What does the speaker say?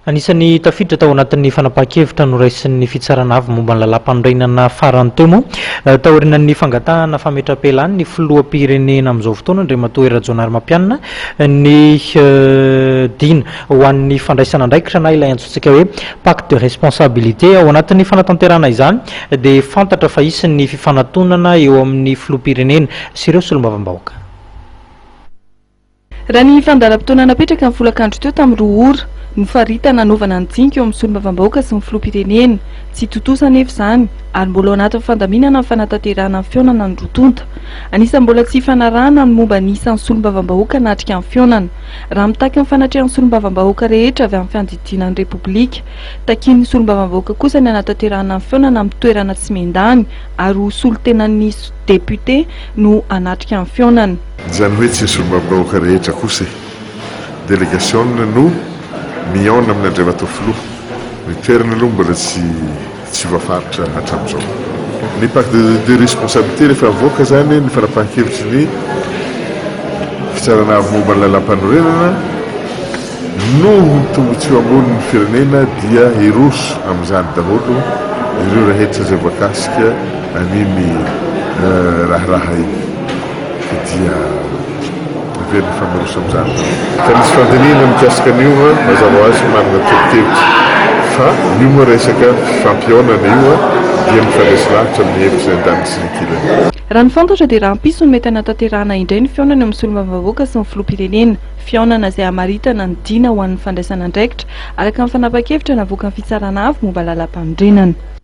Anisan'ny tafiditra tao anatin'ny fanapahan-kevitra noraisin'ny Fitsarana Avo momba ny Lalàmpanorenana farany teo moa, taorianan'ny fangatahana fametram-pialany ny filoham-pirenena amin'izao fotoana, Andriamatoa Hery Rajaonarimampianina, ny dina ho an'ny fandraisana andraikitra na ilay antsointsika hoe pacte de responsabilité. Ao anatin'ny fanatanterahana izany dia fantatra fa hisy ny fifanatonana eo amin'ny filoham-pirenena sy ireo solombavambahoaka. Raha ny fandaharam-potoana napetraka ny folakandro teo tamin'ny 2 ora, nofaritana hanaovana ny dinika eo amin'ny solombavambahoaka sy ny filoham-pirenena. Tsy tontosa anefa izany, ary mbola ao anatin'ny fandaminana ny fanatanterahana ny fihaonana ny roa tonta. Anisan'ny mbola tsy ifanarahana ny momba ny isan'ny solombavambahoaka hanatrika ny fihaonana. Raha mitaky ny fanatrehan'ny solombavambahoaka rehetra avy amin'ny fiandidiana ny Repoblika, takian'ny solombavambahoaka kosa ny hanatanterahana ny fihaonana amin'ny toerana tsy miandany ary ho solontenan'ny depiote no hanatrika ny fihaonana. Izany hoe tsy ny solombavambahoaka rehetra kosa e! Delegasiona no mihaona amin' Andriamatoa Filoha. Ny toerana aloha mbola tsy tsy voafaritra hatramin'izao. Ny pacte de responsabilité rehefa avoaka izany ny fanapahan-kevitry ny Fitsarana Avo momba ny Lalàmpanorenana noho ny tombotsoa ambonin'ny firenena dia hiroso amin'izany daholo ireo rehetra izay voakasika an'iny raharaha iny. Dia heverina fa miroso amin'izany daholo. Ka nisy fandinihina mikasika an'io an, mazava ho azy manana tolo-kevitra fa io moa resaka fifampihaonana io an, dia mifandresy lahatra amin'ny hevitra ny andaniny sy ny ankilany. Raha ny fantatra dia rahampitso no mety hanatanterahana indray ny fihaonana eo amin'ny solombavambahoaka sy ny filoham-pirenena. Fihaonana izay hamaritana ny dina ho an'ny fandraisana andraikitra araka ny fanapahan-kevitra navoakan'ny fitsarana avo momba lalampanorenana.